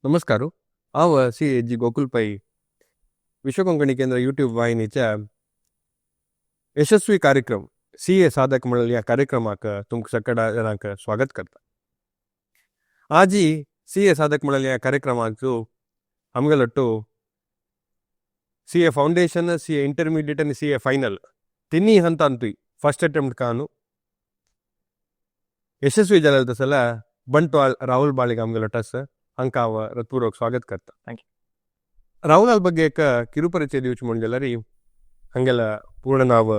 नमस्कार. हांव सी जी गोकुल पै, विश्व कोंकणी केंद्र यूट्यूब वाहिनीच्या यशस्वी कार्यक्रम सी ए साधक मंडळ ह्या कार्यक्रमाक तुमकां सगळ्या जाणांक स्वागत करता. आजी सी ए साधक मंडळ ह्या कार्यक्रमाक आमगेलोट्टू CA foundation, CA intermediate आनी सी ए फायनल तिन्ही हंतांतूय फर्स्ट अटेम्प्ट कानु यशस्वी जालें तसल्या बंटवाळ राहुल बाळिगा आमगेलोट्टू आसा. हांकां हांव हृत्पूर्वक स्वागत करता. Thank you. राहुलाल ಬಗ್ಗೆ एक ಕಿರುಪರಿಚಯ दिवचे म्हण जाल्यार, हांगेल्या पूर्ण नांव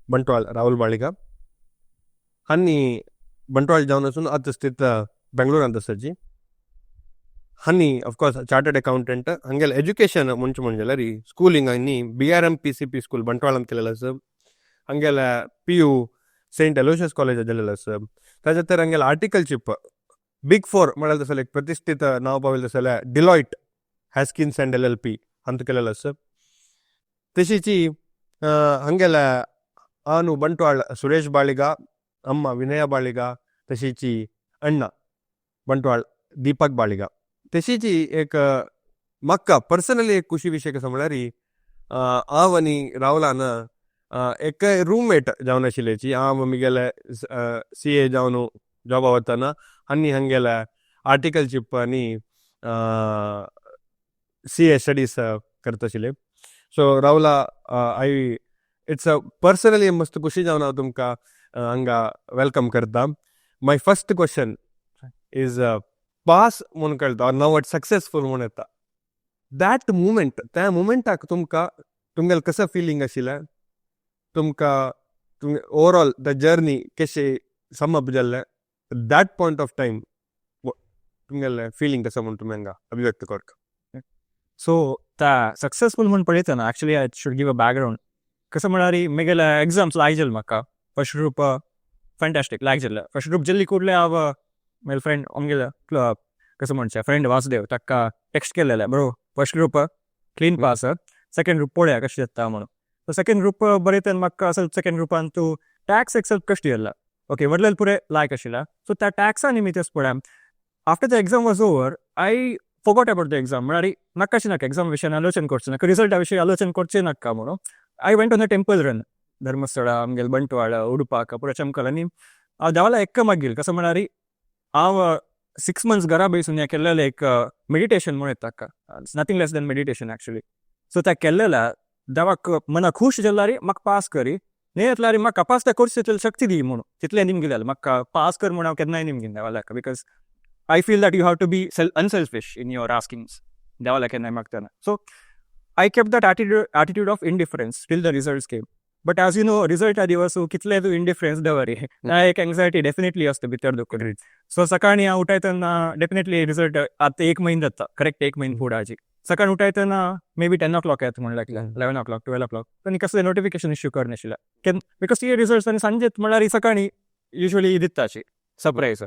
बंटवाळ राहुल बाळिगा. हांणी बंटवाळ जावन आसून आतां स्थित बेंगळुरांत आसाची. हांणी ऑफकोर्स चार्टर्ड अकाउंटंट. हांगेले एज्युकेशन म्हणचें म्हण जाल्यार, स्कुलींग हांणी BRM PCP school बंटवाळांत केलेलें आसा. हांगेले PU Saint Aloysius college जालेलो आसा. ताच्या तर हांगेले आर्टिकलशीप बिग फोर म्हळ्यार तसलें एक प्रतिष्ठित नांव पावयलें तसलें डिलॉयट हॅस्किन्स अँड LLP हांतू केलेलो आसा. तशीची हांगेल्या आनु बंटवाळ सुरेश बाळिगा, अम्मा विनया बाळिगा, तशीची अण्णा बंटवाळ दीपक बाळिगा. तशीची एक म्हाका पर्सनली एक खुशी विशय कसो म्हळ्यार, हांव आनी राहुलान एक रूममेट जावन आशिल्ल्याची. हांव मिगेले CA जावन जॉबा वतना आनी हांगेले आर्टिकलशीप आनी CA studies करता आशिल्ले. सो राहुला, I it's a personally मस्त खुशी जावन हांव तुमकां हांगा welcome करता. My first question is, pass म्हणून कळटा, नाव it successful म्हूण येता, that moment, त्या मुमेंटाक तुमकां तुमगेलें कसो फिलींग आशिल्लें? तुमकां ओवरऑल the journey कशें सम अप जाल्लें that point of time? तुमगेलें फिलींग कसो म्हूण तुमी हांगा अभिव्यक्त करता? सो ता सक्सेसफुल म्हूण पळयतना, actually I should give a background. कसं म्हळ्यार, मेगेले एग्जाम्स लायक जालें म्हाका. फर्स्ट ग्रूप फॅन्टॅस्टीक लायक जाल्लें. फर्स्ट ग्रूप जल्ली ಕೂಡಲೇ हांव मेरे फ्रेंड, आमगेले कसं म्हणचें फ्रेंड वासुदेव, ताका टेक्स्ट केलेलें, "Bro, first group clean pass, second group पळोवया कशें जाता" म्हणून. सो सेकंड ग्रूप बरयतना म्हाका ಸ್ವಲ್ಪ सेकंड ग्रुपान तूं टॅक्स एक ಸ್ವಲ್ಪ कश्ट येयला. ओके, व्हडलें पुरे लायक आशिल्ला. सो त्या टॅक्सा निमित्तच पळय, after the exam was over, I forgot about the exam. म्हळ्यार नाकाशी नाका एक्झाम विशयान आलोचन करचें नाका, रिजल्टा विशयी आलोचन करचें नाका म्हणून I went on a temple run. Dharmasthala, आमगेले बंटवाळ, उडपाक पुरो चमकल आनी हांव देवाला एक्क मागील. कसो म्हळ्यार, हांव 6 मंथ्स घरा बैसून हें केल्लेलें एक मेडिटेशन म्हणून येता ताका. It's nothing less than meditation, actually. So त्या केल्लेल्या देवाक मना खूश जाल्यार म्हाका पास करी, न्ही जाल्यार म्हाका पास त्या करचे तितली शक्ती दी म्हणून तितलें निमगिलेलें. म्हाका पास कर म्हणून हांव केन्नाय निमगीन देवाक, because I feel that you have to be unselfish in your askings देवाला केन्नाय मागतना. So I kept that attitude of indifference till the results came. But as you know, रिजल्टा दिवस कितले तूं इंडिफरन्स दवरी, एक एंग्जायटी डेफिनेटली असता भितर दुखून. सो सकाळी हांव उठायतना, डेफिनेटली रिजल्ट आतां एक म्हयनो जाता, करेक्ट एक म्हयनो फुडाची. सकाळी उठायतना मे बी 10 ओ क्लॉक येता म्हणल्यार, 11 o'clock, 12 o'clock, आनी कसले नोटिफिकेशन इश्यू करनाशिल्लें because ती रिजल्ट्स आनी सांजेत म्हणल्यार सकाळी युजली दिता अशी सरप्रायज.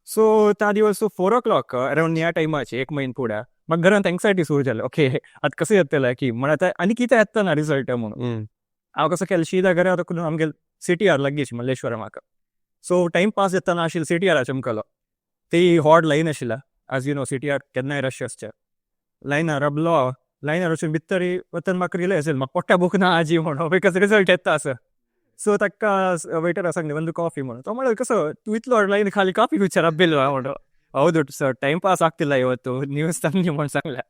सो त्या दिवस 4 ओ क्लॉक अरावंड ह्या टायमाचे एक म्हयनो फुडें म्हाका घरांत एंग्जायटी सुरू जाली. ओके, आतां कशें जातलें की म्हळ्यार आतां आनी कितें येता ना रिजल्ट म्हणून. हांव कसो केलें, शिदा घरा आतां आमगे सिटीआर लागींच मल्लेश्वरम म्हाका. सो टायम पास जातना आशिल्लो सिटीआर चमकलो. ती हॉट लायन आशिल्ला. As you know, CTR केन्नाय रश आसचे. लायनार राबलो. लायनार वचून भितर वतना म्हाका रियलायज जालें, म्हाका पोट्या भूक ना आजी म्हणून, because result येता आसा. सो ताका वेटरा सांगलें, "ಒಂದು ಕಾಫಿ" म्हणून. तो म्हणलो, "कसो तूं इतलो लायन खाली काफी विचारा बिल" म्हणून. "ಹೌದು ಸರ್, ಟೈಮ್ ಪಾಸ್ ಆಗ್ತಿಲ್ಲ ಇವತ್ತು, ನ್ಯೂಸ್ ತಂದು" म्हणून सांगलें.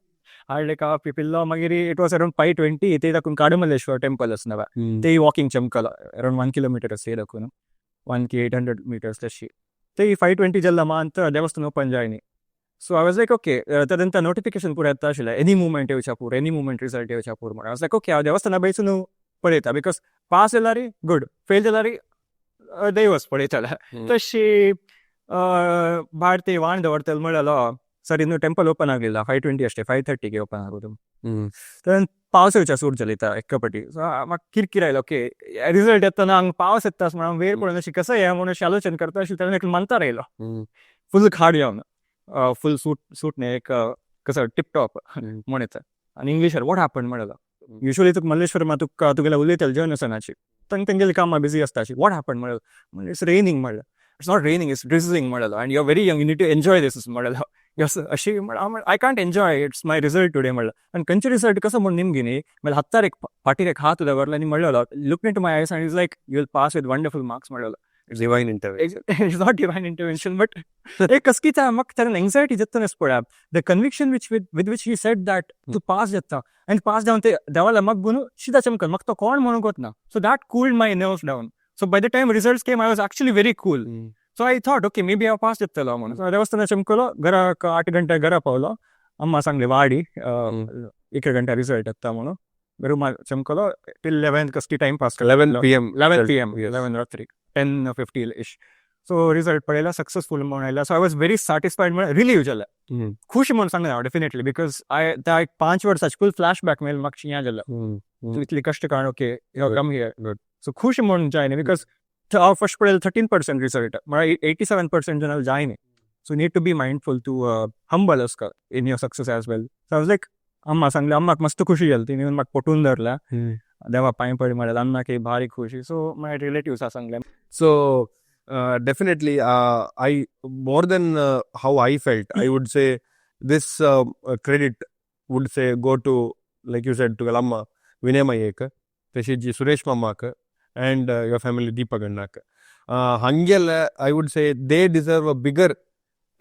हाडले काफी, पिल्लो. मागीर it was around 5:20. ते दाखून काडुमल्लेश्वर टेम्पल आसा, ते वॉकिंग चमकलो. अरावंड 1 किलोमीटर आसा दाखून, 1 की 800 मीटर्स तशी. ते 5:20 जाल्ला मात देवस्थान open जायनी. So I was like, okay, तदंत notification पूरा येता आशिल्लें, एनी मुवमेंट येवच्या पूर, एनी मुवमेंट रिजल्ट येवच्या पूर म्हणून. I like okay, हांव देवस्थाना बैसून पळयता, because pass जाल्यार गुड, फेल जाल्यार दैवस पळयतले. तशी भायर ते वाण दवरतले म्हणलेलो, ಸರ್ ಇನ್ನು ಟೆಂಪಲ್ ಓಪನ್ ಆಗಲಿಲ್ಲ, 5:20 ಅಷ್ಟೇ, 5:30ಗೆ ಓಪನ್ ಆಗೋದು. ಪಾವस येवच्या सुरू जाली एक्कपटी. सो म्हाका किरकीर आयलो. ओके, रिजल्ट येतना हांगा पावस येता म्हणून वेळ पडून अशी कसं हे म्हणून अशी आलोचन करता अशी. तेन्ना मंतार आयलो, फुल खाड येवन, फुल सूट सूटने एक कसं टिपटॉप म्हण येता आनी इंग्लिशार "What happen?" म्हणलो. युजली तुका मल्लेश्वरमा तुका तुगेले उलयतले जन आसनाची, तांकां तेंगेली कामां बिजी आसता अशी. "What happen?" म्हणलें. "It's raining" म्हणलें. "It's not raining, it's drizzling" म्हणलेलो. "And you are very young, you need to enjoy this" म्हणलेलो. अशी I can't enjoy it's my result today म्हणलं. आणि कंचे रिझल्ट कसं म्हणून निमगी न्ही मला हत्तार एक फाटीर एक हात दवरला आनी म्हणलेलो, look into my eyes and is like, "You will pass with wonderful marks" म्हणलेलो. Divine intervention. It's not divine intervention, but एक कसकीचा म्हाका ताणें एंगजायटी जाता पळय, the conviction which with which he said that तूं पास जाता आनी पास जावन ते देवाला म्हाका गुनू शिदा चमकन म्हाका तो कोण म्हणूंक वतना, so that cooled my nerves down. So by the time results came, I was actually very cool. So I thought, okay, maybe हांव पास जातलो म्हणून. सो देवस्थाना चमकलो, घराक 8 घंटे घरा पावलो. अम्मा सांगले वाडी 1 घंटे रिजल्ट येता म्हणून. रुमा चमकलो टिल 11 कसकी टायम पास. 11 PM. 11 PM, 11 रात्री, 10:50 ish. So result पळयला, सक्सेसफुल म्हणून आयला. So I was very satisfied, म्हणून रिलीव जालें, खुश म्हणून सांगना हांव, डेफिनेटली, because I त्या एक 5 वर्साची फूल फ्लॅश बॅक मेल म्हाका हें जालें, इतली कश्ट काडून, okay, you come here. So खुश म्हणून जायना, because हांव फर्स्ट पळयलें 13% रिजल्ट, म्हळ्यार 87% जनाल जायना. So need to be mindful, to humble आसका in your success as well. So I was like, अम्मा सांगले, अम्माक मस्त खुशी जाली. तिणें म्हाका पटून धरला, देवा पांय पड म्हणल्यार अम्माक भारी खुशी. सो my relatives सांगले. So definitely, I more than how I felt, I would say this credit would say go to, like you said, to अम्मा विनयमय्यक, तशीच सुरेश मामाक and your family Deepak ಅಣ್ಣಾಕ್. ಹಂಗೆಲ್ಲ I would say they deserve a bigger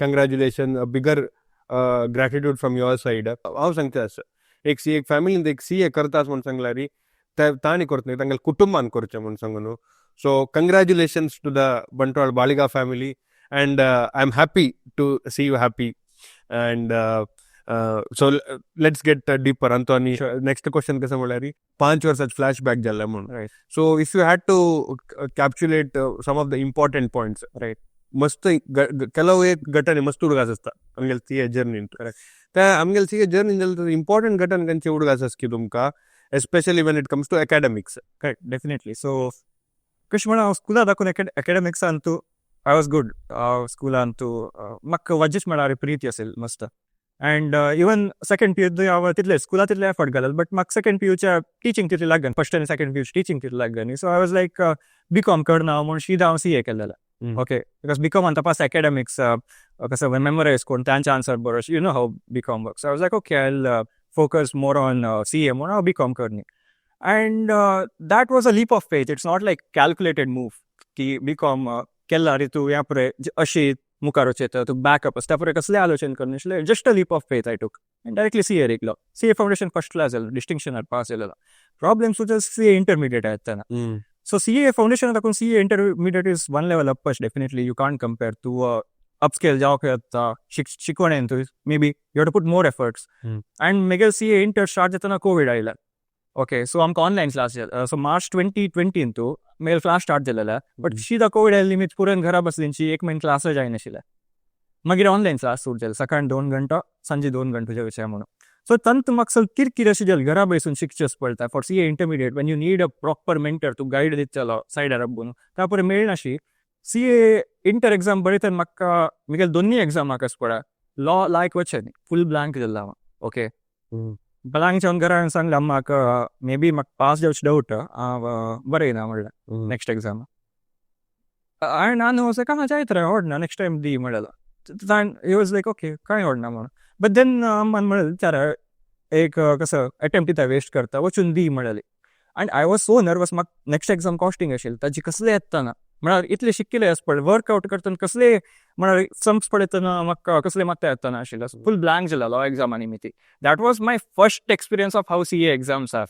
congratulation, a bigger gratitude from your side. हांव सांगता आसा, एक C एक फॅमिलीन एक सी ए करता म्हूण सांगल्यार ते तांणी करता न्ही, तांगेल्या कुटुंबान करचें म्हूण सांगू न्हू. So congratulations to the Bantwal Baliga family, and I am happy to see you happy. And so let's get deeper अंतो. आनी नेक्स्ट क्वेश्चन कसं म्हणल्यार, 5 वर्साच फ्लॅश बॅक जाल्लें म्हणून, so if you had to capsulate some of the important points, मस्त ಕೆಲವು एक ಘಟನೆ ಮಸ್ತ್ उडगास आसता आमगेले सी ए जर्नीन. त्या आमगेले सी ए जर्नी जाल्यार इम्पॉर्टंट घटना खंयचे उडगास आसा की तुमकां, especially when it comes to academics? Correct, definitely. So कशें म्हणून हांव स्कुला दाखोवन academics Antu I was good. स्कुलांतू म्हाका वाजीच म्हळ्यार प्रीती असेल मस्त. अँड इवन सेकंड पी हांव तितले स्कुला तितले एफर्ट घालल, बट म्हाका सेकंड पी यूच्या टिचींग तितली लागन, फर्स्ट आनी सेकंड पी यूची टिचींग तितली लागन. So I was like, B Com करना हांव म्हणून सीधा हांव सी ए केलेलें. ओके, because B com अंत पास एकेडमिक्स कसं मेमोरायज करून तांचे आन्सर बरो, you know how B Com works. I was like, okay, I focus more on CA म्हणून हांव बी कॉम करनी. And that was a leap of faith. It's not like calculated move की बी com केला रे तूं ह्या पुरे अशी मुखार वचयता, तूं बॅकअप आसता पुरे, कसलें आलोचन करनाशिल्लें. Just a leap of faith I took and directly CA रिकलो. C A foundation first class जालो, डिस्टिंक्शनार पास जालेलो. प्रॉब्लेम सुद्दां सी ए इंटरमिडिएट येतना. सो सी ए फाउंडेशन दाखोवन CA intermediate is one level up. Definitely you can't compare. तूं upscale जावंक येता शिकवणेन, तूं maybe you to put more efforts. And मागीर C A inter start जातना कोवीड आयला. ओके, सो आमकां ऑनलायन क्लास जाता. सो मार्च 2020तू मागीर क्लास स्टार्ट जालेले, बट सीधा कोवीड आयले निमित्त पुराय घरा बसलींची, एक म्हयनो क्लासय जायनाशिल्ले. मागीर ऑनलायन क्लास सुरू जाले, सकाळी 2 घंटो, सांजे 2 घंटो जेवचे म्हणून. सो तंत म्हाका सगळें किरकीर अशें जालें, घरा बसून शिकचें पडटा for CA intermediate, when you need a proper mentor to guide दितलो सायडार राबून, त्या परे मेळनाशी. सी ए इंटर एक्झाम बरयतना म्हाका म्हगेले दोन्ही एक्झाम म्हाका पळय लॉ लायक वचें न्ही, फूल ब्लँक जाल्लो हांव. ओके, ब्लँक जावन घरा येवन सांगलें अम्माक, मे बी म्हाका पास जावचें डावट, हांव बरयना म्हणलें नेक्स्ट एक्झाम. आनी नानू वाज लायक, जायत रे, व्हडना, नेक्स्ट टायम दी म्हणलेलो. He was like, okay, कांय व्हडना म्हणून. बट then अम्मान म्हणलें, विचार एक कसं अटेम्प्ट कित्याक वेस्ट करता, वचून दी म्हणलेली. आनी I was so nervous. म्हाका नेक्स्ट एक्झाम कॉस्टिंग आशिल्ली, ताजी कसलें येतना म्हळ्यार इतलें शिकिल्लें आसा पळय, वर्कआउट करतना कसले म्हळ्यार सम्स पळयतना म्हाका कसले मात्ता येतना आशिल्लें, फूल ब्लँक जालेलो लॉ एक्झामा निमित्ती. That was my first experience of how CA exams are.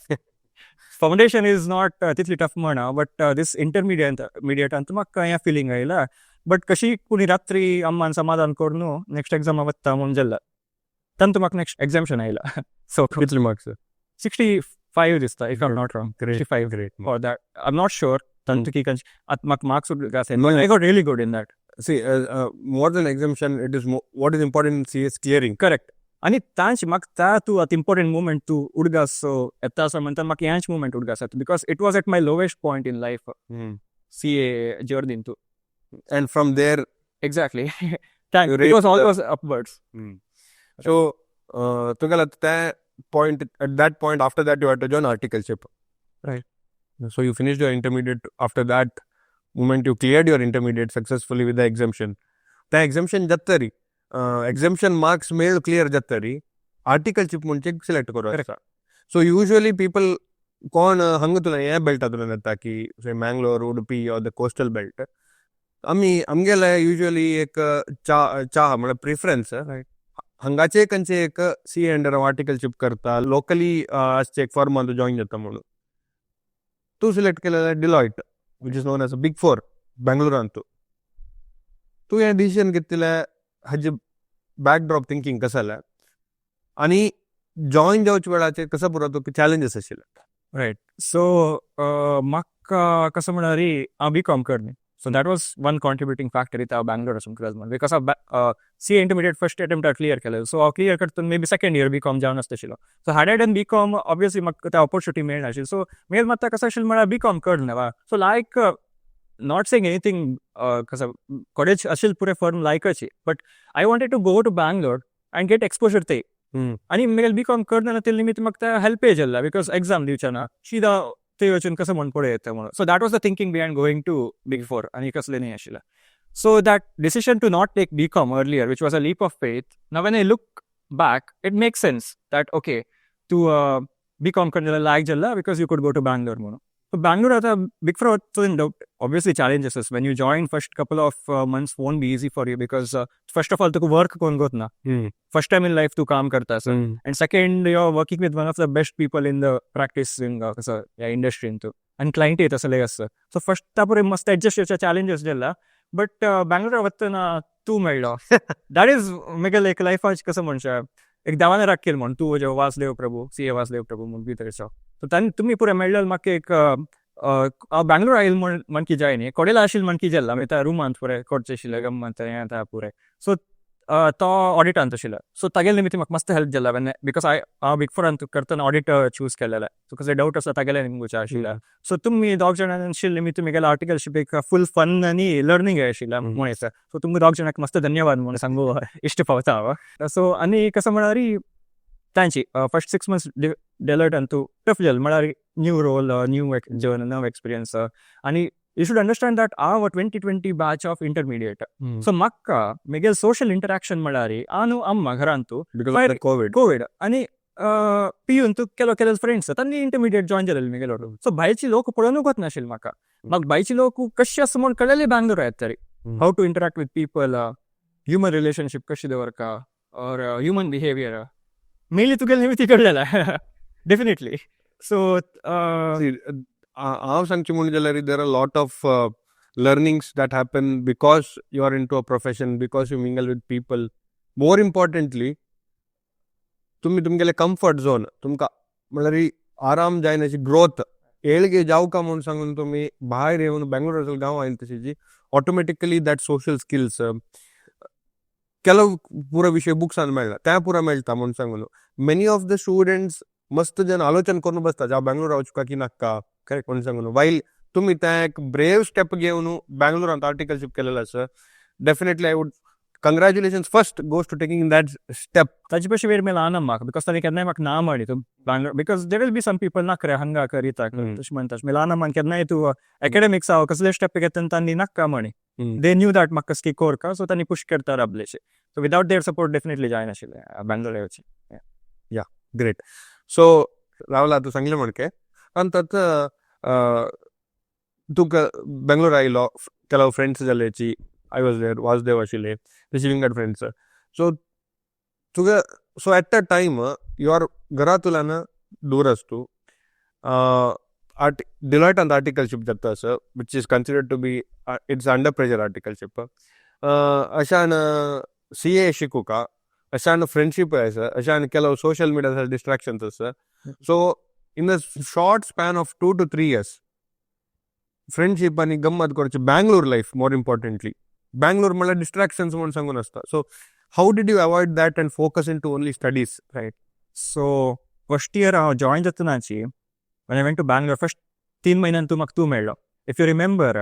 Foundation is not तितली टफ म्हणा, बट this intermediate मिडिएट अंत म्हाका हें फिलींग आयला. बट कशी कोणी रात्री अम्मान समाधान करून नेक्स्ट एक्झाम वता म्हणून जाल्ला, तांतू म्हाका नेक्स्ट एक्झाम्शन आयला. सो कितले मार्क्स? 65 दिसता, if I am not wrong. 65. Great. For that I am not sure तांतू की आतां म्हाका marks I got really good in that. See, more than exemption, it is what is important in CA is clearing. Correct. आनी तांची म्हाका त्या तूं आतां important moment तूं उडगास येता असो म्हणटा, म्हाका ह्याच मुमेंट उडगास येता, because it was at my lowest point in life, CA जर्नीन तूं. And from there, exactly, you it raised was always upwards. So, तुगेला त्या point, at that point, after that, you had to join articleship. Right. So you finished your intermediate. After that moment, you cleared your intermediate successfully with the exemption. The exemption जातरी exemption marks ಮೇಲ್ clear जातरी articleship म्हणजे select करू आसता. So usually people कोण हांगा तुला हे बेल्टांतल्यान येता की Mangalore, Udupi or the coastal belt. आमी आमगेले युजली एक चा चा म्हळ्यार प्रिफरन्स हांगाचे खंयचे एक सी अंडर आर्टिकलशीप करता, लोकली आसचे एक फर्मान जॉईन जाता म्हणून. तूं सिलेक्ट केलें Deloitte, which is known as a Big Four बेंगळुरांतू. तूं हें डिसिजन घेतिल्लें, हाजे बॅक ड्रॉप थिंकींग कसं जालें आनी जॉईन जावच्या वेळाचेर कसो पुरो तुका चॅलेंजीस आशिल्ले? रायट, सो म्हाका कसं म्हळ्यार हांव बी कॉम करनी, so that was one contributing factor इथं हांव बँगलोर वचून करत म्हणून, because हांव सी ए इंटरमिडिएट फर्स्ट अटेम्प्टार क्लियर केलें. सो हांव क्लियर करता may be second year B com जावन आसतशिल्लो. So had I done B Com, obviously म्हाका ते ऑपॉर्च्युनिटी मेळनाशिल्ली. सो मेन मात कसं आशिल्लें म्हळ्यार बी कॉम करना वा, so like not saying anything, कसं कॉलेज असेल पुरे firm लायकची, but I wanted to go to Bangalore and get exposure ते. आणि मेगेल बी कॉम करना ते निमित्त म्हाका हेल्पय जाल्ला, because exam दिवचे ना शिदा ते वचून कसं म्हण पळय येता म्हणून. So that was the thinking behind going to Big Four आनी कसलें न्ही आशिल्लें. So that decision to not take B Com earlier, which was a leap of faith, now when I look back, it make sense that okay, तूं बी com करना लायक जाल्ला because you could go to Bangalore म्हणून. So Bangalore आता Big Four, obviously challenges is when you join, first couple of months won't be easy for you, because first of all तुका work कोण गोत ना, first time in life तू काम करता, and second, you are working with one of the best people in the practice in कसं या इंडस्ट्रीन तू आणि क्लायंट येत असं असं. सो फर्स्ट तापुरे मस्त ऍडजस्ट चॅलेंजेस जाल्ला. बट बँगलोर वतना तूं मेळ्ळो, that is मेगेले एक लायफाच कसं म्हणचे एक देवाने राखील म्हण तूं जे वासदेव प्रभू, सी ए वासदेव प्रभू म्हण भितर. सो तांणी तुमी पुरे मेळ्ळेल म्हाका एक हांव बँगलोर आयल म्हण म्हणकी जाय न्ही, कोडेला आशिल्लें म्हणकी जाल्ला. आमी त्या रुमांत पुरे कोडचे आशिल्ले गम्मत हें आतां पुरे. सो तो ऑडिटांत आशिल्लो, सो तागेले निमित्त म्हाका मस्त हेल्प जाल्ला because I हांव बिग फोरान करतना ऑडिट चूज केलेलें. सो कसले डावट आसा तागेले निमगुचे आशिल्ले. सो तुमी दोग जाणां आशिल्ले निमित्त म्हगेलें आर्टिकलशीप एक फूल फन आनी लर्नींग आशिल्लें म्हणून दिसता. सो तुमकां दोग जाणांक मस्त धन्यवाद म्हणून सांगू इश्ट पावता हांव. सो आनी कसं म्हळ्यार तांची फर्स्ट 6 मंथ्स डेलॉयटान तूं टफ जालें, म्हळ्यार न्यू रोल, न्यू जर्न, नव एक्सपिरियन्स. आनी you should understand that हांव 2020 batch of intermediate, so म्हाका म्हगेलें सोशल इंटरॅक्शन म्हळ्यार हांव अम्मा घरांतू. Because Covid. Covid आनी पियून तूं केलो केले फ्रेंड्स तांणी इंटरमिडिएट जॉईन जालेले म्हगेलो. सो भायरची लोक पळोवनूच वचनाशिल्ले म्हाका. म्हाका भायची लोक कशी आसा म्हूण कळ्ळेले बँगलोर येत तरी, how to interact with people, human relationship कशी दवरका ऑर ह्युमन बिहेवियर, मेनली तुगेले निमित्त कळ्ळेलें डेफिनेटली. सो हांव सांगचें म्हणून जाल्यार there are lot of learnings that happen because you are into a profession, because you mingle with people. More importantly, तुमी तुमगेले comfort zone, तुमकां म्हणल्यार आराम जायना, ग्रोथ ಏಳಿಗೆ जावका म्हणून सांगून तुमी भायर येवन बेंगलोर गांव आयल तशी ऑटोमॅटिकली that social skills, ಕೆಲವು ಪೂರ ವಿಷಯ बुक्सान मेळना त्या पुरा मेळटा म्हणून सांगून मेनी ऑफ the students मस्त जन आलोचन करून बसता, जावं बेंगलोर वचूका की नाका करेक्ट म्हणून सांगून. वायल तुमी तें एक ब्रेव स्टेप घेवन बेंगलोरांत आर्टिकलशीप केलेलं आसा, definitely I would congratulations first goes to taking that step. ताजे पयशे वेळ मेळना म्हाका, because ताणें केन्नाय म्हाका ना म्हळी तूं Bangalore, because there will be some people नाका रे हांगा करिता तशें म्हणटा. मेळना मान केन्नाय तूं एकेडमिक्स हांव कसले स्टेप घेता तांणी नाका म्हणी. They knew that म्हाका कसली कोरका, सो तांणी पुश करता राबलेशे. So without their support definitely जायनाशिल्लें Bangalore येवचें. ग्रेट. सो रावला, तूं सांगलें म्हणके आनी तत तुका बेंगलोर आयलो, ಕೆಲವು फ्रेंड्स जाल्याची, I was there, Vasudev आशिल्ले, तशी विंगड फ्रेंड्स. सो तुका, so at the time you are घरातुल्यान दूर आसतू, आर्ट डिलॉयटांत आर्टिकलशीप जाता आसा, which is considered to be it's under pressure articleship. अशान सी ए शिकूका, अशान फ्रेंडशीप आसा, अशान ಕೆಲವು सोशल मिडिया डिस्ट्रॅक्शन्स आसा. So in the short span of 2 to 3 years, friendship आनी गम्मत करची, बँगलोर लायफ, मोर इम्पॉर्टंटली बँगलोर म्हणल्यार डिस्ट्रॅक्शन्स म्हणून सांगून आसता, so how did you avoid that and focus into only studies? Right, so first year हांव join जातनाची, when I went to Bangalore, first 3 म्हयन्यान तूं म्हाका तूं मेळ्ळो, if you remember.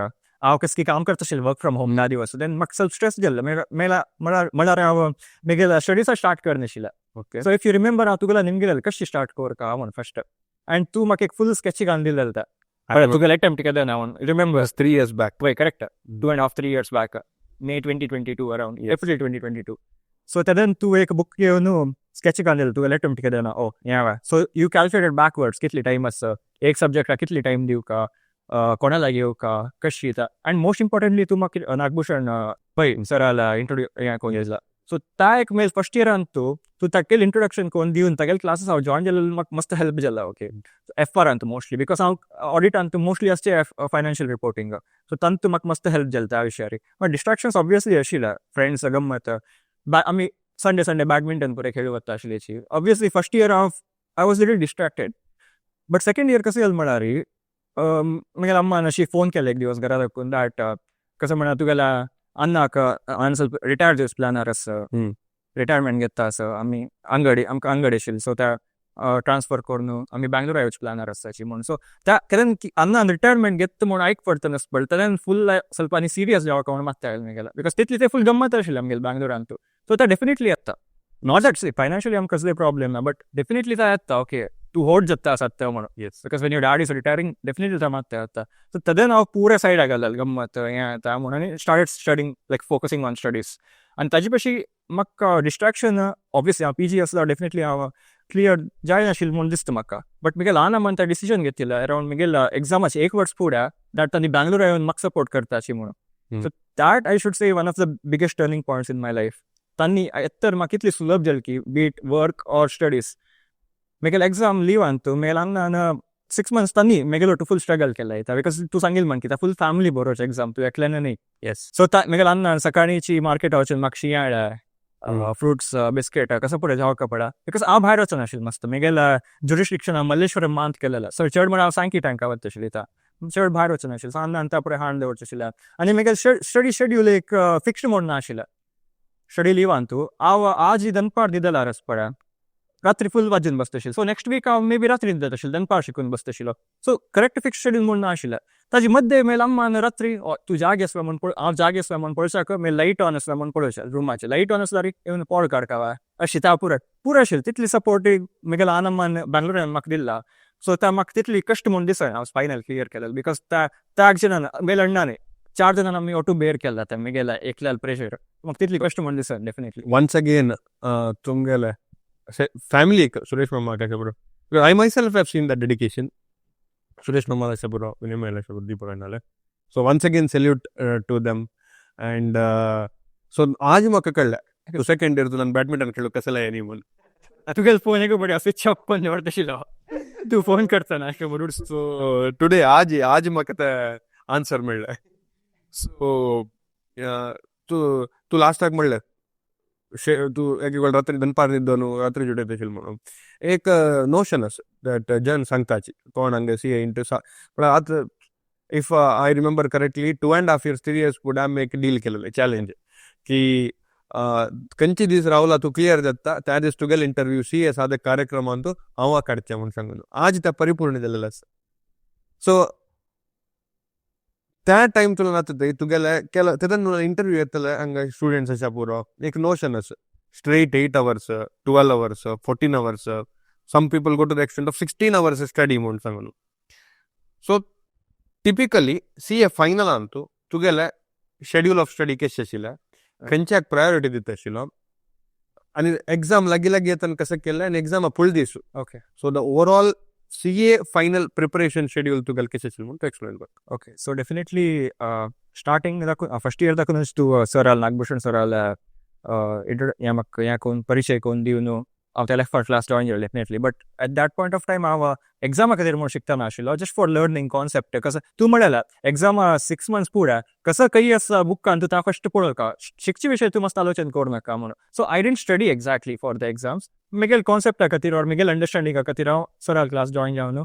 हांव कसली काम करता आशिल्लें वर्क फ्रॉम होम ना दिवस, देन म्हाका सेल्फ स्ट्रेस जाल्लो मेला म्हळ्यार हांव म्हगेल्या स्टडीसा start करनाशिल्लें. Okay so if you remember, हांव तुगेल्या निमगेलें कशी स्टार्ट करका म्हण फर्स्ट, आनी तूं म्हाका एक फूल स्केच घालून दिलेलें. तुगेले अटेम्प्ट केलें ना remember. 3 years back. Wait, correct. 2.5, 3 years back. May 2022 around. Yes. April 2022. So तेदन तूं एक बुक घेवन स्केच काडलेलो तूं अटेम्प्ट केलें ना, ओ हें. सो you calculated backwards कितली टायम आसा, एक सब्जेक्टाक कितली टायम दिवका, कोणा लागीं येवका, कशी येता. आनी मोस्ट इम्पॉर्टंटली तूं म्हाका नागभूषण पळय सराला इंट्रोड्यू हें करून येयला. सो ता एक मेल फर्स्ट इयरान तूं तूं तागेले इंट्रोडक्शन करून दिवन तागेले क्लासीस हांव जॉयन जालें, म्हाका मस्त हेल्प जाला. ओके, एफ आर अंतू मोस्टली, because हांव ऑडिट अंतू मोस्टली आसचे फायनान्शियल रिपोर्टिंग, सो तांतू म्हाका मस्त हेल्प जालें त्या विशयार. बट डिस्ट्रॅक्शन्स ऑब्वियसली आशिल्ले, फ्रेंड्स गम्मत, आमी संडे संडे बॅडमिंटन पुरे खेळू वता आशिल्ल्याची. ऑब्वियसली फर्स्ट इयर हांव I was little distracted, but second year कसं जालें म्हळ्यार, म्हगेल्या अम्मान अशी फोन केले एक दिवस घरा दाखोवन that कसं म्हणा, तुगेल्या अन्नाक हांवें ಸ್ವಲ್ಪ रिटायर जावचे प्लॅनार आसा, रिटायरमेंट घेता आसा, आमी अंगडी, आमकां अंगडी आशिल्ली, सो त्या ट्रान्सफर करून आमी बँगलोरा येवचे प्लॅनार आसाची म्हणून. सो त्या केन्ना अन्नान रिटायरमेंट घेता म्हणून आयक पडटना पडटा तेन्ना फूल ಸ್ವಲ್ಪ आनी सिरियस जावका म्हणून मागता म्हगेल्या, because तितली ते फूल गम्मत आशिल्ली आमगेले बँगलोरान. सो ते डेफिनेटली येता. Not that financially आमकां कसले प्रॉब्लेम ना, बट डेफिनेटली ते येता, ओके, तूं होट जाता आसा ते म्हणून, because when your dad is retiring, definitely ते मागता येता. सो तेन्ना हांव पुरे सायडाक घालतालें, गम्मत हें येता म्हणून, आनी started studying, like focusing on studies. आनी ताजे पशी म्हाका डिस्ट्रॅक्शन, ऑब्वियसली हांव पी जी आसलो, डेफिनेटली हांव क्लियर जायनाशिल्लें म्हूण दिसता म्हाका. बट म्हगे ल्हान अम्मान ते डिसिजन घेतिल्लें अरावंड म्हगेल्या एग्जामाचे एक वर्स फुडें that तांणी बँगलोरा येवन म्हाका सपोर्ट करता अशी म्हणून. So that I should say one of the biggest turning points in my life. तांणी येत्तर म्हाका कितली सुलभ जाली की be it work or studies. म्हगेले एग्जाम लिव्हान तूं म्हगेल्या अण्णान 6 मंथ्स तांणी म्हगेलो टू फूल स्ट्रगल केला, because तूं सांगिल्लें म्हाका की फूल फॅमिली बरोवचे एग्जाम, तूं एकल्यान न्ही. सो म्हगेल्या अण्णान सकाळीची मार्केटा वचून म्हाका शी हाडल्या, फ्रुट्स, बिस्किट, कसं पुढे जावका पडा, because हांव भायर वचनाशिल्लें मस्त. म्हगेल्या जुरिस्डिक्शन हांव मल्लेश्वरम मांत केलेलें, सो चड म्हण हांव सांकी तांकां वता आशिल्लें, चड भायर वचनाशिल्लें. सो अण्णान त्या पुढे हाडून दवरचें आशिल्लें. आनी म्हगेलें स्टडी शेड्यूल एक फिक्स्ड म्हूण नाशिल्लें. स्टडी लिव्हान तूं हांव आज दनपार न्हिदलार आसपा, रात्री फूल वाजून बसता आशिल्लें. सो नेक्स्ट वीक हांव मे बी रात्री न्हिदत आशिल्लें, दनपार शिकून बसता आशिल्लो. सो करेक्ट फिक्स शेड्यूल म्हूण नाशिल्लें. ताजी मद्दे मेल अम्मान रात्री तूं जागे आसलो म्हूण, हांव जागे आसलो म्हूण पळोवच्याक मागीर लायट ऑन आसलो म्हूण पळोवचें, रुमाचें लायट ऑन आसल्यार येवन पोड काडका अशी. त्या पुरो पुरो आशिल्लें. तितली सपोर्ट म्हगेल्या ल्हान अम्मान बँगलोरान म्हाका दिल्ला. सो त्या म्हाका तितली कश्ट म्हूण दिसना हांव फायनल क्लियर केलें, because त्या त्या जाणान, म्हगेल्या अण्णान, चार जाणान आमी ओटू बेर केला तें म्हगेल्या एकल्याल प्रेशर. म्हाका तितली कश्ट म्हूण दिसना डेफिनेटली. वन्स अगेन तुमगेले फॅमिली, सुरेश मामा कशें बरो, I myself have seen that dedication. Suresh मामा अशें बरो, विनय अशें बरो, Deepak अण्णाले. So once again salute to them. And so आज म्हाका कळ्ळें, सेकंड इयर तुला बॅडमिंटन खेळूंक कसलें न्ही म्हूण. तुगेलो फोन एक बड्या स्विच ऑफ करून दवरता आशिल्लो तूं फोन करतना अशें बरोबर. सो टुडे आज आज म्हाका ते आन्सर मेळ्ळें. सो तूं तूं लास्टाक म्हणलें तूं एक वेळ रात्री दनपार न्हिदोन रात्री जुडयता आशिल्लो म्हणून. एक नोशन आसा that जन सांगताची कोण हांगा सी ए इंटर, पण आतां if I remember correctly, 2.5 years, 3 years फुडें आमी एक डील केलेलें, चॅलेंज की खंयचे दीस रावला तूं क्लियर जाता त्या दीस तुगेले इंटरव्यू सी ए साधक कार्यक्रमांतू हांव काडचें म्हूण सांगून. आज ते परिपूर्ण जालेलें आसा. सो त्या टायम तुला नाता तुगेले केला तेन्ना इंटरव्यू येतले हांगा स्टुडंट्स आसा पुरो एक नोशन आसा, straight 8 hours, 12 hours, 14 hours, some people go to the extent of 16 hours study म्हूण सांगून. So typically C A final अंतू तुगेले शेड्यूल ऑफ स्टडी कशें आशिल्लें, खंयच्याक प्रायोरिटी दिता आशिल्लो आनी एग्जाम लागीं लागीं येतना कशें केलें आनी एग्जामा फुल दीस? Okay. So the overall CA final preparation schedule तुगेलें कशें आशिल्लें म्हूण तूं एक्सप्लेन कर. ओके, सो डेफिनेटली स्टार्टिंग दाखून, फर्स्ट इयर दाखूनच तूं सराल, नागभूषण सराल इंट्रो हें म्हाका हें करून परिचय करून दिवन हांव त्या फर्स्ट क्लास जॉयन जालें definitely. But at that point of time हांव एग्जामा खातीर म्हूण शिकतना आशिल्लो, जस्ट फॉर लर्निंग कॉन्सेप्ट. कसो तूं म्हणलें, एग्जामा 6 मंथ्स फुडें कसो खंय आसा बुकान तूं फर्स्ट पळोवका, शिकचे विशय तूं मस्त आलोचन करूं नाका म्हणून. So I didn't study exactly for the exams. म्हगेले कॉन्सेप्टा खातीर ऑर म्हगेले अंडरस्टँडिंगा खातीर हांव सराल क्लास जॉयन जावन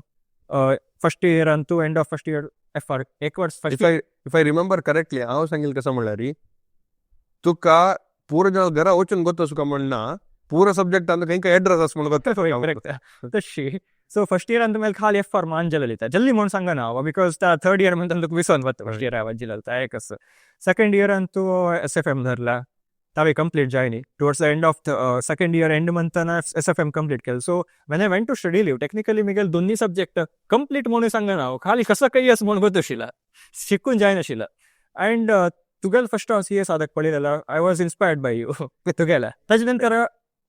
फर्स्ट इयरान तूं end of first year FR एक वर्स if first I if I remember correctly, हांव सांगील कसं म्हणल्यार, तुका पुरो जण घरा वचून गोत तुका म्हणना, पुरो सब्जेक्ट आनी खंय खंय एड्रेस आसा म्हणून गोत. तशी. सो फर्स्ट इयरान तुमी खाली एफ आर मान जालेली, जल्दी म्हणून सांगना हांव, because त्या थर्ड इयर म्हणून तुका विसोन वता फर्स्ट इयर हांव जिलता एक असं. सेकंड इयरान तूं एस एफ एम धरला, तावे कंप्लीट जायनी. Towards the end of the second year end म्हणताना एस एफ एम कंप्लीट केलं. So when I went to study leave, technically म्हगेले दोन्ही सब्जेक्ट कंप्लीट म्हणून सांगना हांव, खाली कसं काही असं म्हणून गोत आशिल्लें, शिकून जायनाशिल्लें. अँड तुगेल फर्स्ट हांव सीए साधक पळयलेलो, I was inspired by you तुगेले. ताजे नंतर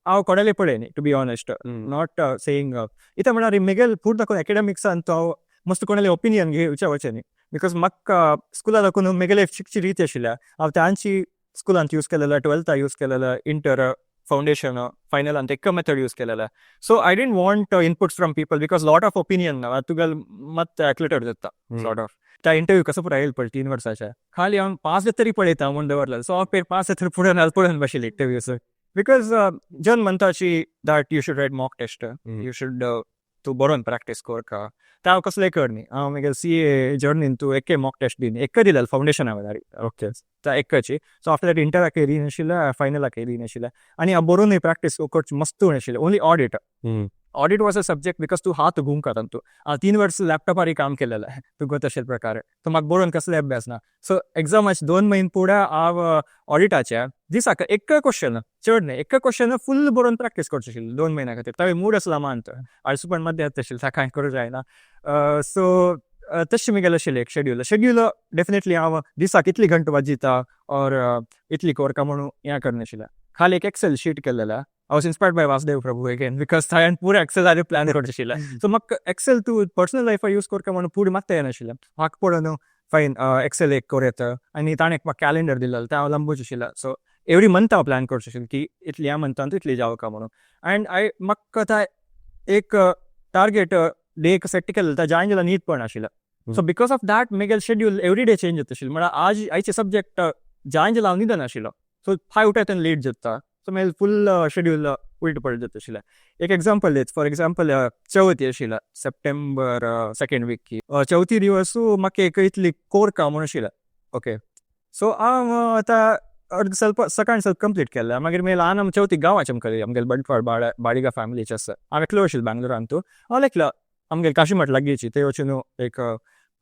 हांव कोणाले पळयनी, to be honest, not saying. इता म्हळ्यार मेगेल पूर्ण एकेडमिक्सान हांव मस्त कोणाले ओपिनियन घेवच्या वचनी, because म्हाका स्कुला दाखोवन मेगेले शिकची रीत आशिल्ल्या. हांव तांची स्कुलांत यूज केलेला, ट्वेल्था यूज केलेला, इंटर, फाउंडेशन, फायनलांत एक मेथड यूज केलेला. So I didn't want inputs from people because lot of opinion तुगेल मत क्लिटर जाता सॉर्ट ऑफ. त्या इंटरव्यू कसं पुरा येईल पळ 3 वर्साच्या खाली हांव पास तरी पळयता म्हूण दवरला. सो हांव पास तरी फुडें पळोवन बशिल्ले इंटरव्यूस, because जन म्हणटाची that you should write mock test, you should तूं बरोवन प्रॅक्टीस करका. ते हांव कसलें कर न्ही. हांव मागीर सीए जर्नीन तूं एके मॉक टेस्ट दिन एक दिलें फाउंडेशना वेळार. ओके. त्या एकची. सो आफ्टर that इंटराक दिनाशिल्लें, फायनलाक दिनाशिल्लें आनी हांव बरोवनूय प्रॅक्टीस करची मस्त नाशिल्लें. Only audit. Audit was a subject because तूं हात घुमका तातूंत. हांव 3 वर्स लॅपटॉपार काम केलेलें, तूं गोत अशे प्रकारे. सो म्हाका बरोवन कसले अभ्यास ना. सो एग्जामाचे 2 म्हयने फुडें हांव ऑडिटाचे दिसाक एक क्वेश्चन, चड न्ही, एक क्वेश्चन फूल बरोवन प्रॅक्टीस करचें आशिल्लें 2 म्हयन्या खातीर. तावें मूड आसला मानत आळसूपण मध्य येता आशिल्लें, कांय करूं जायना. सो तशें म्हगेलें आशिल्लें एक शेड्यूल. शेड्यूल डेफिनेटली हांव दिसाक इतली घंटे वाजिता ऑर इतली कोरका म्हणून हें करनाशिल्लें. खाली एक एक्सेल शीट केलेलें. I was inspired by Vasudev Prabhu again because हांवें पुरो एक्सेलार प्लॅन करचें आशिल्लें. सो म्हाका एक्सेल तूं पर्सनल लायफार यूज करका म्हणून पुढे मात्त येनाशिल्लें. म्हाका पळोवन फायन एक्सेल एक करूं येता आनी ताणें म्हाका कॅलेंडर दिलेलो, तें हांव लंबूच आशिल्लें. सो एवरी मंथ हांव प्लॅन करचें आशिल्लें की इतली ह्या मंथान इतली जावका म्हणून. अँड I म्हाका आतां एक टार्गेट डे एक सेट केलें, त्या जॉयन जाल्यार न्हीद पण आशिल्लें. सो because of that म्हगेलें शेड्यूल एवरी डे चेंज जाता आशिल्लें. म्हळ्यार आज आयचे सब्जेक्ट जॉयन जाल्यार हांव न्हिदनाशिल्लो. सो फाय उठायत लेट जाता. सो मागीर फूल शेड्यूल उल्ट पलट जाता आशिल्लें. एक एग्जाम्पल दीत, फॉर एग्जाम्पल, चवथी आशिल्ल्या सप्टेंबर सेकेंड वीक. चवथी दिवस म्हाका एक इतली कोरका म्हणून आशिल्लें. ओके, सो हांव आतां अर्द ಸ್ವಲ್ಪ सकाळी ಸ್ವಲ್ಪ कंप्लीट केलें. मागीर मागीर ल्हान आम चवथी गांवाचे आमकां आमगेले बंटवाळ बाळिगा फॅमिलीचे आसा. हांव एकलो आशिल्लो बँगलोरांतू. हांव एकलो आमगेले काशीमठ लागींची थंय वचून एक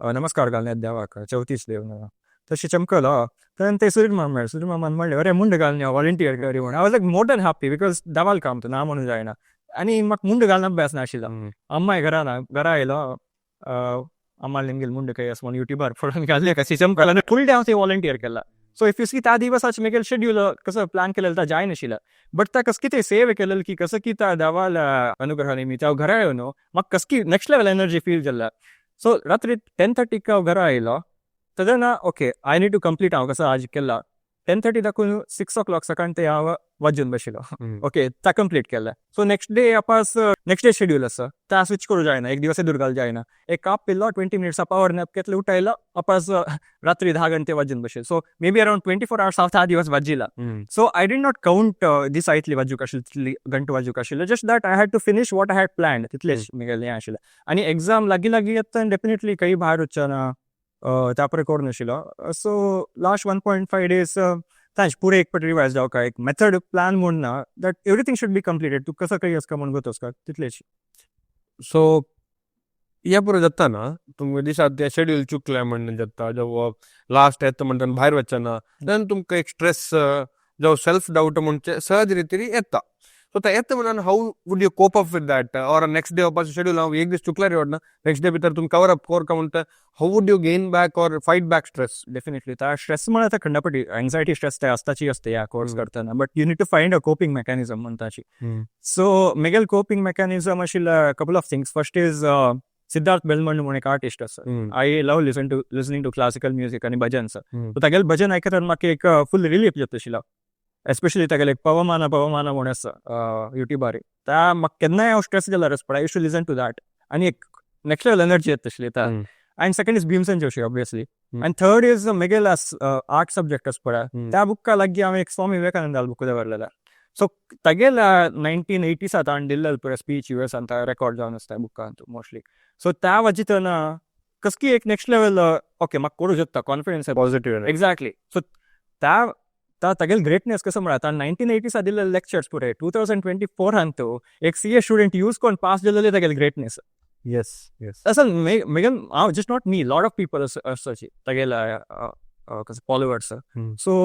नमस्कार घालून येता देवाक, चवथीच देव. तशें चमकलो तेन्ना ते सुरीर मामा मेळ्ळे. सुरीर मामान म्हणलें, "अरे, मुंड घालून यो, व्हॉलंटियर कर" म्हणून. I was like more than happy because देवाल काम तो ना म्हणून जायना आनी म्हाका मुंड घालून अभ्यास नाशिल्लो. अम्माय घरा ना. घरा आयलो, अम्माले निमगेल मुंड खंय आसा म्हणून युट्यूबार पळोवन घातले कशी चमकलो आनी फूल डे हांव थंय व्हॉलंटियर केला. सो if you see, त्या दिवसाचे म्हगेलें शेड्यूल कसं प्लॅन केलेलं त्या जायनाशिल्लें, बट त्या कसं कितें सेव केलेलं की कसं की त्या देवाल अनुग्रह निमित्त हांव घरा येवन म्हाका कसकी नेक्स्ट लेवल एनर्जी फील जाल्ला. सो रात्री 10:30क हांव घरा आयलो तेन्ना, okay, I need to complete. हांव कसो आज केला 10:30 दाखून 6 ओ क्लॉक सकाळी ते हांव वाजून बशिल्लो. ओके, ता कंप्लीट केलें. सो नेक्स्ट डे अपास नेक्स्ट डे शेड्यूल आसा, त्या स्विच करूं जायना, एक दिवस दुर्गाल जायना. एक काप पिलो, 20 मिनिट्स पॉवर नॅप घेतले, उठायलो, अपास रात्री 10 घंटे वाजून बशिल्लो. So maybe around 24 hours हांव त्या दिवस वाजिला. So I did not count दिसा इतली वाजूक आशिल्ली, तितली घंटे वाजूक आशिल्ले. Just that I had to finish what I had planned, तितलेच म्हगेलें हें आशिल्लें. आनी एग्जाम लागीं लागीं येता, डेफिनेटली खंय भायर वचना, त्या परे करूं नाशिल्लो. So last 1.5 days तांच पुरे एक पट रिवायज जावका. एक मेथड प्लॅन म्हूण ना, that everything should be completed. तूं कसो खंय आसका म्हूण गोत तितलेच. सो या पुरो जाता ना, तुमकां दिसात ते शेड्यूल चुकलें म्हण जाता, जावं लास्ट येता म्हणटा भायर वचना, then तुमकां एक स्ट्रेस जावं सेल्फ डावट म्हणचे सहज रितीन येता. सो ते येता म्हणून how would you cope up with that? Or next day वापस शेड्यूल हांव एक दीस चुकल्यार ना, नेक्स्ट डे भितर तुमी कवर अप कोरका म्हणटा, how would you gain back or fight back stress? Definitely, त्या स्ट्रेस म्हळ्यार आतां खंडापटी एन्झायटी, स्ट्रेस ते आसताची आसता ह्या कोर्स करतना, but you need to find a coping mechanism म्हणटाची. सो म्हगेल कोपिंग मेकॅनिझम आशिल्ले couple of things. First is Siddharth Belman म्हणून एक आर्टिस्ट आसा. I love listening to classical music आनी भजन्स. सो तागेले भजन आयकतना म्हाका एक फूल रिलीफ जाता आशिल्लो. एस्पेशली तागेले एक पवमाना पवमाना म्हणून आसा युट्यूबार. त्या म्हाका केन्नाय हांव स्ट्रेस जाल्यार पळय, I used to listen to that आनी एक नेक्स्ट लेवल एनर्जी येता आशिल्ली त्या. And second is Bhimsen Joshi, obviously. And third is म्हगेले आर्ट सब्जेक्ट आसा पळय, त्या बुका लागीं हांवें एक स्वामी विवेकानंदाल बूक दवरलेला. सो तागेले 1980सात हाणें दिल्लें पळय स्पीच युएसान, रेकॉर्ड जावन आसता बुकांत मोस्टली. सो त्या वाचितना कसकी एक नेक्स्ट लेवल, ओके, म्हाका करूं शकता, कॉन्फिडन्स. पॉझिटिव्ह. एक्झॅक्टली. सो त्या त्या तागेले ग्रेटनेस कसं म्हळ्यार 1980सा दिल्ले लेक्चर्स पुरे 2024 अंतू एक सीए स्टुडंट यूज करून पास जाल्ले तागेले ग्रेटनेस. येस येस असं मेगन हांव, just not me, lot of people असाची तागेले कसं followers. So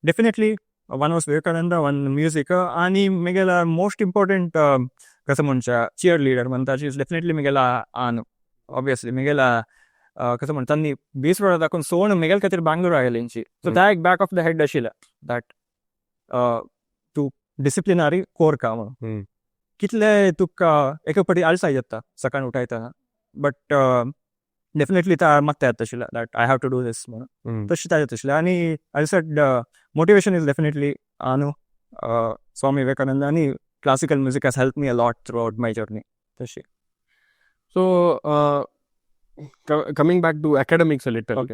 definitely one was Vivekananda, one music आनी म्हगेला मोस्ट इम्पॉर्टंट कसं म्हणच्या चियर लिडर म्हणटाची is definitely म्हगेला आन, ऑब्वियसली म्हगेला. कसं म्हणटा, तांणी बीच रोडा दाखोवन सोण मेगेल खातीर बांगलोर आयलेंची. सो त्या एक बॅक ऑफ the head आशिल्लें that तूं डिसिप्लिनरी कोरका म्हणून. कितले तुका एक फावटी आळसाय येता सकाळी उठायतना, बट डेफिनेटली त्या मागता येता आशिल्लें that I have to do this म्हणून. तशें ताजें आशिल्लें. आनी I said, motivation is definitely आनु स्वामी विवेकानंद आनी classical music has help me a lot throughout my journey तशी. So coming back to academics little,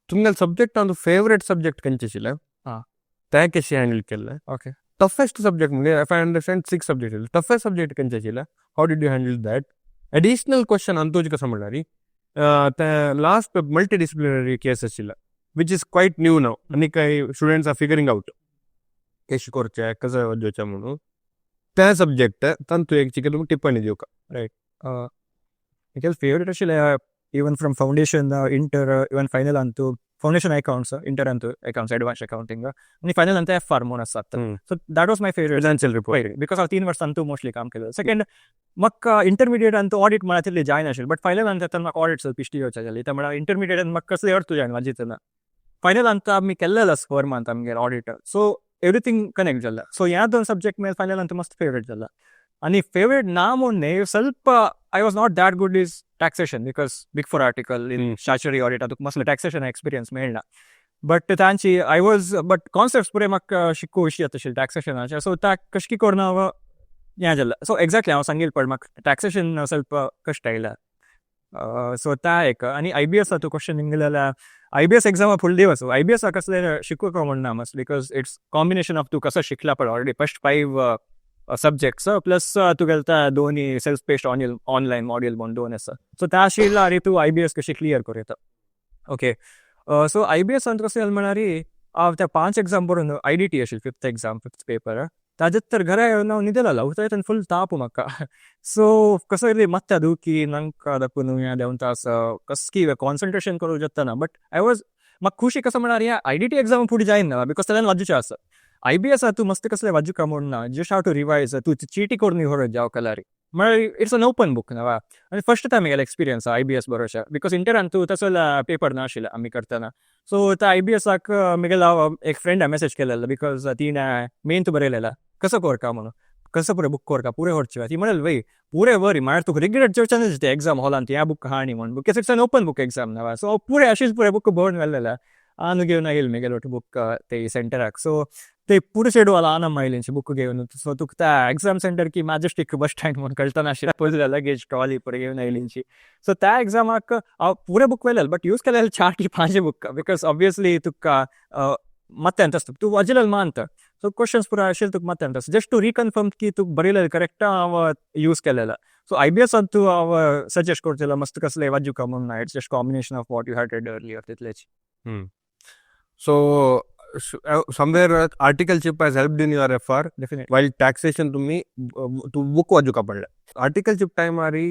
तुमगेले सब्जेक्ट ಒಂದು ಫೇವರೇಟ್ ಸಬ್ಜೆಕ್ಟ್ ಕಂಚಿಸಿಲ್ಲ? ಹಾ. ते कशी हँडल केल्ले? टफेस्ट सब्जेक्ट म्हणजे, if I understand, six subject, toughest subject कंचे? How did you handle that? Additional question अंतोज कसं म्हणल्यार, ते लास्ट मल्टी डिसिप्लिनरी केस आशिल्ले, which is quite new now आनी काही स्टुडंट्स are figuring out कशें करचें, कसं वचचें म्हणून ते सब्जेक्ट तांतू एक चिके तुमकां टिप्पणी दिवका. म्हगेलें फेवरेट आशिल्लें, even from foundation, inter, even final Antu foundation accounts, inter Antu accounts, advance accounting आनी फायनल अंतू एफ आर म्हणून आसतात. So that was my favourite. Financial report. Because हांव 3 वर्सां अंतू मोस्टली काम केलें. सेकंड, म्हाका इंटरमिडिएट अंतू ऑडिट म्हळ्यार तितली जायना आशिल्लें, बट फायनल अंत म्हाका ऑडिट ಸ್ವಲ್ಪ इश्ट येवचें जाली. ते म्हळ्यार इंटरमिडिएट म्हाका कसले अर्थ जायना वाजितना. फायनल अंत आमी केल्लेलो फर्म अंत आमगेर ऑडिट, सो एवरीथींग कनेक्ट जाला. सो ह्या दोन सब्जेक्ट मेल फायनल अंत मस्त फेवरेट जाला. आनी फेवरेट ना म्हूण न्ही, ಸ್ವಲ್ಪ I was not that good is taxation, because Big Four article in statutory audit तुका मस्त टॅक्सेशन एक्सपिरियन्स मेळना. बट तांची I was, but concepts पुरे म्हाका शिकू विशी जाता आशिल्लें टॅक्सेशनाचे. सो त्या कशें करून हांव हें जालें. सो एक्झॅक्टली हांव सांगील पड म्हाका टॅक्सेशन ಸ್ವಲ್ಪ कश्ट आयला. सो त्या एक आनी I B S तूं क्वेश्चन निघले जाल्यार, I B S exam full दिवस. I B S कसले शिकूंक म्हणना मस्त, because it's combination of तूं कसो शिकला पळय already first five subjects, plus तुगेले त्या दोन्ही self paced online module म्हणून दोन आसा. सो त्या आशिल्ल्या आनी तूं I B S कशी क्लियर करूं येता. Okay, so I B S कशें जालें म्हळ्यार, हांव त्या पांच एग्जाम बरोवन, I D टी आशिल्ली फिफ्थ एग्जाम, फिफ्थ पेपर, ताजेर तर घरा येवन हांव न्हिदेलेलो. उठयतना फूल ताप म्हाका. सो कसो इल्ली मात्ता दुखी नांका दाखोवन हें देंवता आसा, कसकी कॉन्सन्ट्रेशन करूंक जाता. बट I was म्हाका खुशी कसो म्हळ्यार, ह्या I D T exam फुडें जायना, because तेन्ना वाजूचें आसा. I B S तूं मस्त कसलें वाजूका म्हूण ना, जस्ट have to revise. तूं चिटी करून व्हरत जाव कलारी म्हळ्यार it's an open book न्हू. आनी फर्स्ट टायम म्हगेलो एक्सपिरियन्स I B S बरोवच्या, because इंटरान तूं तसो पेपर नाशिल्लो आमी करतना. सो त्या I B एसाक म्हगेलो एक फ्रेंडा मॅसेज केलेलो, because तिणें मेन तूं बरयलेला कसो करका म्हणून, कसो पुरे बूक करका, पुरे व्हरचे. ती म्हणलेली, वय पुरे बरी मागीर तुका रिग्रेट जावचें ना ते एग्जाम हॉलान ह्या बुक हाणी म्हणून, because it's an open book exam न्हू. सो पुरे अशीच पुरे बुक बरोवन व्हेलेले आनी घेवन आयली म्हगेलो बुक ते सेंटराक. सो ते पुरे चेडवाला आनम आयली बुक घेवन. सो तुका त्या एक्झाम सेंटर की मॅजेस्टीक बस स्टँड म्हणून कळतना आशिल्लें, पयलीं लगेज ट्रॉली पुरे घेवन आयलींची. सो त्या एग्जामाक हांव पुरे बुक व्हेलेले, बट यूज केलेले चार की पांच बुक, because obviously तुका ಮತ್ತೆ ಅಂತ तूं वाजिलेले मानता. सो क्वेश्चन्स पुरा आशिल्ले तुका मात्ते अंत जस्ट टू रिकन्फर्म की तुका बरयलेले करेक्ट हांव यूज केलेला. सो I B S तूं हांव सजेस्ट करतलो, मस्त कसले वाजुका म्हणून ना, it's just combination of what you had read earlier तितलेच. So somewhere articleship has helped in your FR. Definitely. While taxation तुम्ही तू बुक वाजुका पडले articleship टायमारी,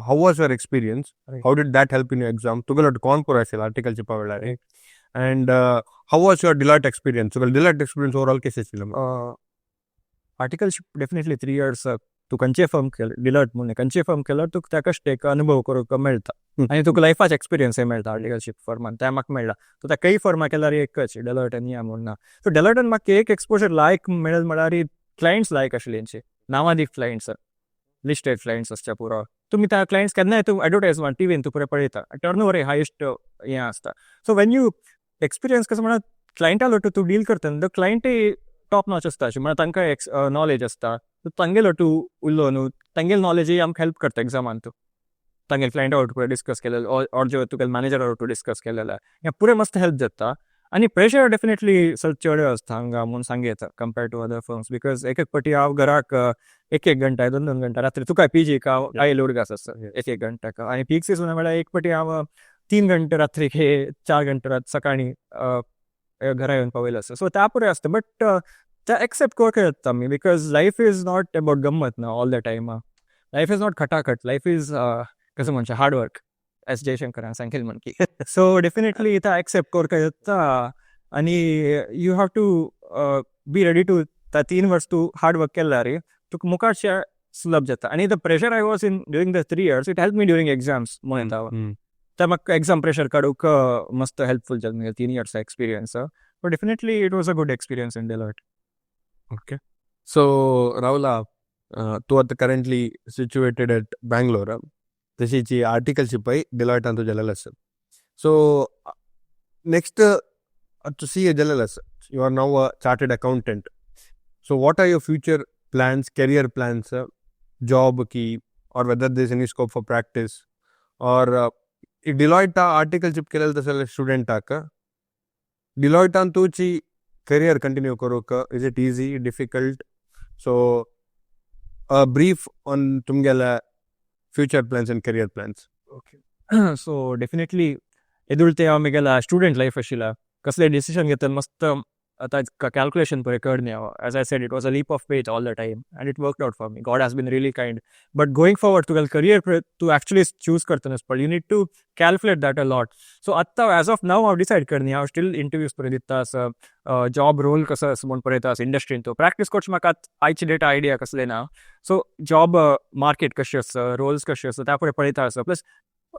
how was your experience? How did that help in your exam? तुगेलो कोण पुरो आशिल्लो आर्टिकलशिपा वेळार? And how was your Deloitte experience? तुगेलो डिलॉयट एक्सपिरियन्स ओवरऑल कशें आशिल्लो? आर्टिकलशिप डेफिनेटली 3 इयर्स तूं खंयचे फर्म केले, डिलॉयट म्हणून खंयचे फर्म केल्यार तुका त्या कश्ट एक अनुभव करूंक मेळटा आनी तुका लायफाचे एक्सपिरियन्सय मेळटा. आर्टिकलशीप फर्मान तें म्हाका मेळ्ळा. सो त्या खंय फर्मा केल्यार एकच डेलॉयट आनी ह्या म्हणून ना. सो डेलॉयटान म्हाका एक एक्सपोजर लायक मेळ्ळें म्हळ्यार क्लायंट्स लायक आशिल्ले तेंचे, नांवादीक क्लायंट्स, लिस्टेड क्लायंट्स आसच्या पुरो. तुमी त्या क्लायंट्स केन्नाय तूं एडवर्टायजमेंट टिवीन तूं पुरे पळयता, टर्न ओवर हायेस्ट हें आसता. सो when you experience कसो म्हळ्यार क्लायंटा लोटू तूं डील करता, the क्लायंटय टॉप नॉच आसता अशें म्हळ्यार तांकां एक्स नॉलेज आसता. सो तांगेलो तूं उरलो न्हू, तांगेले नॉलेजय आमकां हेल्प करता एग्जामान. तूं तांगेले क्लायंटा वटू डिस्कस केलेले ऑर जे तुगेले मॅनेजरा वटू डिस्कस केलेले, हें पुरे मस्त हेल्प जाता. आनी प्रेशर डेफिनेटली ಸ್ವಲ್ಪ चड आसता हांगा म्हूण सांग येता compare to other firms, because एक एक पटी हांव घराक एक एक घंटा, दोन दोन घंटा रात्री तुका पी जी आयल उडगास आसता एक एक घंटाक. आनी पीक सिजन म्हळ्यार एक पटी हांव 3 घंटे रात्री हे 4 घंटे रात सकाळी घरा येवन पावयलो आसता. सो त्या पुरे आसता, बट त्या एक्सेप्ट करपाक येता आमी, because life is not about गम्मत ना all the time. Life is not खटाखट, लायफ is कसं म्हणचें हार्ड वर्क, एस जयशंकरान सांगितलं म्हण की. सो डेफिनेटली इथं एक्सेप्ट करपाक येता आनी you have to be ready to त्या 3 वर्स तूं हार्ड वर्क केल्यार तुका मुखारचे सुलभ जाता. आनी the pressure I was in during the 3 years, it help me during exams म्हणून येता. ते म्हाका एग्जाम प्रेशर काडूंक मस्त हेल्पफूल जालें म्हगे 3 years experience. But definitely it was a good experience in Deloitte. Okay. So राहुला, तूं आतां करेंटली सिच्युएटेड एट बँगलोर. तशीची आर्टिकलशिप डिलॉयटान जालेलें आसा. सो नेक्स्ट तूं सीए जालेलें आसा, you are now a chartered accountant. So what are your future plans, career plans, job की or whether there is any scope for practice or ಈ Deloitte articleship केलेलं तसले स्टुडंटाक डिलॉयटान तुची करियर कंटिन्यू करूंक is it easy, difficult? So a brief on तुमगेले future plans and career plans. Okay, so definitely एदुळते हांव म्हगेल्या student life आशिल्ला, कसले decision घेतले मस्त आतां कॅल्क्युलेशन पळय करनी हांव. As I said, it was a leap of faith all the time and it worked out for me. God has been really kind. But going forward, तुगेले करियर तूं actually choose करतना पळय, you need to calculate that a lot. So आत्तां as of नाव हांव decide करनी. हांव steel interviews पळय दिता आसा, जॉब रोल कसो आसा म्हूण पळयता आसा. इंडस्ट्रीन तूं प्रॅक्टीस करचे म्हाका आयची डेट आयडिया कसले ना. सो जॉब मार्केट कशी आसा, रोल्स कशे आसा, त्या पळय पळयता आसा. प्लस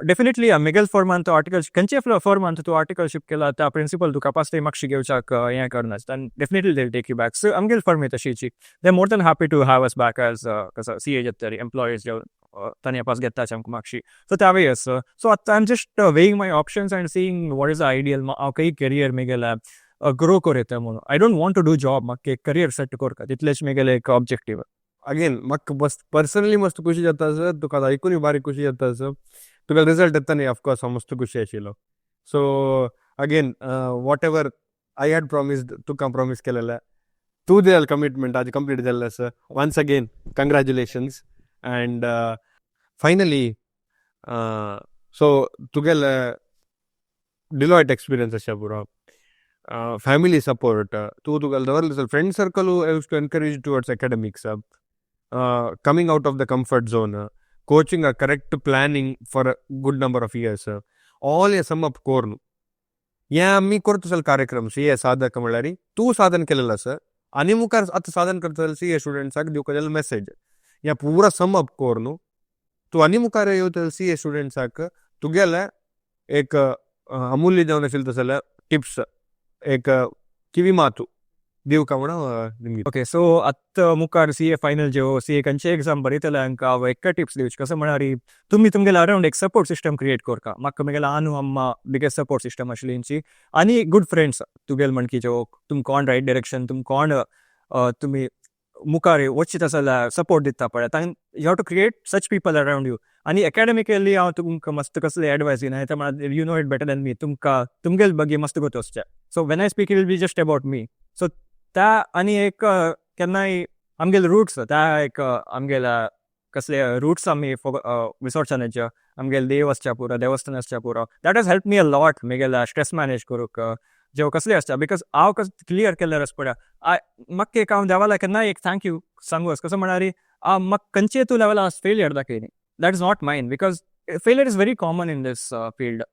डेफिनेटली म्हगेल फर्मान तो आर्टिकल, खंयचे फर्मान तूं आर्टिकलशीप केला, त्या प्रिंसिपल तुका पासतय मातशी घेवच्याक हें करनासता आनी definitely they take you back. So आमगेल firm तशीची, they more than happy to have us back as कसो सी ए जातरी एम्प्लॉईज तांणी पास घेताचे आमकां मातशी. सो त्यावूय आसा. सो आतां I am just weighing my options and seeing what is the ideal. हांव खंय career म्हगेलें ग्रो करूं येता म्हणून. I don't want to do job. म्हाका एक करियर सेट करता तितलेंच म्हगेलें एक ऑब्जेक्टीव. अगेन म्हाका मस्त पर्सनली मस्त खुशी जाता सर. तुका आयकूनय बारीक खुशी जाता सर. तुका रिजल्ट येता न्ही, ऑफकोर्स हांव मस्त खुशी आशिल्लो. So again, whatever I had promised, तुका प्रॉमीस केलेलें, तूं दिलेलें कमिटमेंट आज कंप्लीट जाल्लें आसा. Once again congratulations. And finally, so तुगेले डिलॉयट एक्सपिरियन्स आसा पुरो, फॅमिली सपोर्ट, तूं तुगेले दवरलें friend circle to encourage towards academics, coming out of the comfort zone, coaching, a correct planning for a good number of years, all hey some up corn हे आमी करता जाल्यार कार्यक्रम सी ए साधक म्हणल्यार तूं साधन केलेलो आसा आनी मुखार आतां साधन करता जाल्यार सी ए स्टुडंट्साक दिवपा जाल्यार मेसेज हे पुरा सम अप कोर्न तूं आनी मुखार येवता सी ए स्टुडंट्साक तुगेले एक अमूल्य जावन आशिल्लें तशें जाल्यार टिप्स, एक किवी मातू दिवका म्हणून निमगीत. ओके, सो आतां मुखार सी ए फायनल जेव सी ए खंयचे एग्जाम बरयतले हांकां हांव एकच टिप्स दिवचे. कसो म्हळ्यार तुमी तुमगेले अरावंड एक सपोर्ट सिस्टम क्रिएट करका. म्हाका म्हगेले आनू अम्मा बिगेस्ट सपोर्ट सिस्टम आशिल्ली तेंची आनी गुड फ्रेंड्स तुगेले म्हणकी जो तुमकां कोण रायट डिरेक्शन, तुमकां कोण तुमी मुखार वचीत आसा जाल्यार सपोर्ट दिता पळय, you have to create such people around you. आनी एकाडेमिकली हांव तुमकां मस्त कसले एडवायस दिना, ते म्हळ्यार you know it better than me. तुमकां तुमगेले बगी मस्त गोत वचचें. So when I speak, it will be just about me. So त्या आनी एक केन्नाय आमगेले रुट्स, त्या एक आमगेल्या कसले रुट्स आमी विसरचे न्हय. आमगेले देव आसच्या पुरो, देवस्थान आसच्या पुरो, that has helped me a lot म्हगेल्या स्ट्रेस मॅनेज करूंक जेव कसले आसता, because हांव कस क्लियर केल्लें आसा पळय. म्हाका एक हांव देवाला केन्नाय एक thank you सांगू. कसो म्हळ्यार म्हाका खंयचे तूं लेवलार failure दाखयनी, that is not mine, because failure is very common in this field,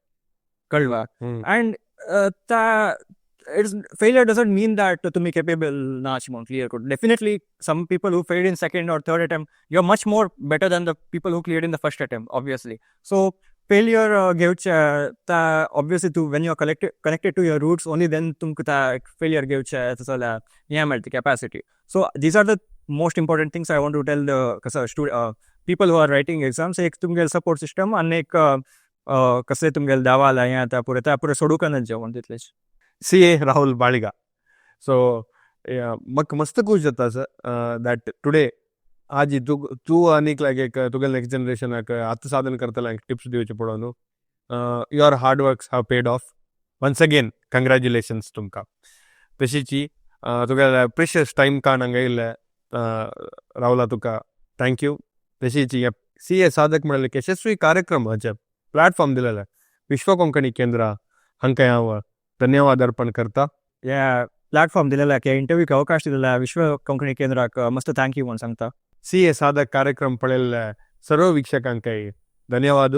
कळवा? अँड त्या it's failure doesn't mean that तुम्ही capable ना अशें म्हणून क्लियर करून. Definitely some people who failed in second or third attempt, you are much more better than the people who clear in the first attempt, obviously. So failure घेवचे त्या obviously तूं when you are connected to your roots, only then तुमकां त्या failure घेवचे तसं जाल्यार हें मेळटा capacity. So these are the most important things I want to tell the कसो people who are writing exams. एक तुमगेले सपोर्ट सिस्टम आनी एक कसले तुमगेले देवाला हें आतां पुरो त्या पुरो सोडूंक जेवण तितलेंच. सी ए राहुल बाळिगा, सो म्हाका मस्त खूश जाता sir that today आजी तूं तूं आनीक लायक एक तुगेले नेक्स्ट जनरेशनाक आतां साधन करतल्यांक टिप्स दिवचे पडो न्हू. Your hard works have paid off. Once again congratulations तुमकां. तशीची तुगेले प्रिशियस टायम काण हांगा येयल्ले राहुला, तुका thank you. तशीची सी ए साधक म्हणल्यार यशस्वी कार्यक्रमाचे प्लॅटफॉर्म दिलेले विश्व कोंकणी केंद्र हांकां हांव धन्यवाद अर्पण करता. ह्या प्लॅटफॉर्म दिलेला, इंटरव्यूक अवकाश दिलेला विश्व कोंकणी केंद्राक मस्त thank you म्हणून सांगता. सी ए साधक कार्यक्रम पळयल्ले सर्व वीक्षकांकय धन्यवाद.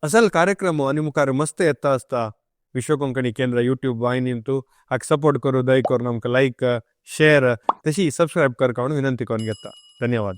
असल कार्यक्रम आनी मुखार मस्त येता आसता विश्व कोंकणी केंद्र यूट्यूब वाहिनींतू. हाका सपोर्ट करू, दय करून आमकां लायक, शेअर तशी सबस्क्रायब करका म्हणून विनंती करून घेता. धन्यवाद.